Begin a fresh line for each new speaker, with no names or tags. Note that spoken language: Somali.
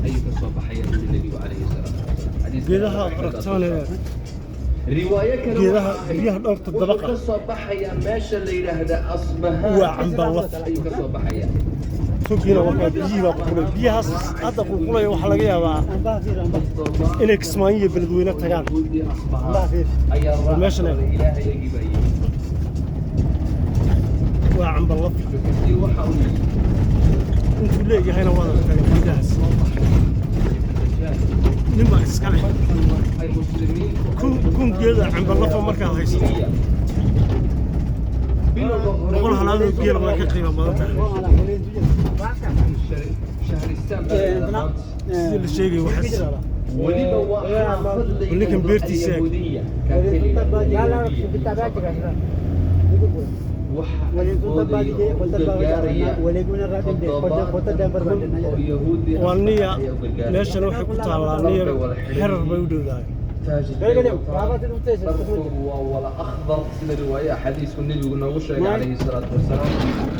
Ayuu ka soo baxaya, buu Nebigu calayhi salaatu wasalaam. Xadiiska
Geedaha aad
Axmed baa soo
aragtaan
saaray. Riwaayo kale
geedaha
waxa ahayd,
guryaha dhowrta
wuxuu
dabaqa
ka soo baxayaa meesha la yidhaahda Asbahaan
waa Cambalaf.
ayuu ka soo baxayaa.
Togiina waa biyihii baa qulqulay. Biyahaas hadda qulqulaya waxaa laga yaabaa inay Kismaayo iyo Beledweyne tagaan.
Yahuudii Asbahaan ayaa raaci
Meeshan
doona. Ilaahay iyagii baa yimid.
Waa Cambalaf.
Ibnu Kasiir waxa uu yidhi
Intuu leeyahayna waad aragtaan geedahaas.
Soo baxay Ibnu Dajaal
Nin baa iska leh.
ay muslimiintu ay
1000 geeda cambalafa markaad haysato,
bilowga hore
100 halaadoo geela way ka qiimo badan tahay.
Shahristaan baa la yidhahdaa maanta.
Sidii la sheegay waxaas.
Weliba waa xaafad la
Ninkan
yidhaahdo
beertiisa eeg.
Alyahuudiya kaafee la yidhaahdo Alyahuudiya. Waxa agboodaya oo u gargaaraya 70,000 oo Yahuudi
Waa niya
ayaa u gargaaraya.
Meeshana waxay ku taallaa niya Xerar bay u dhowdahay.
Taajir bay wataan, dharkoodu waa wala akhdar, sida riwaaye axaadiisku Nebigu noogu sheegay calayhi salaatu wasalaam.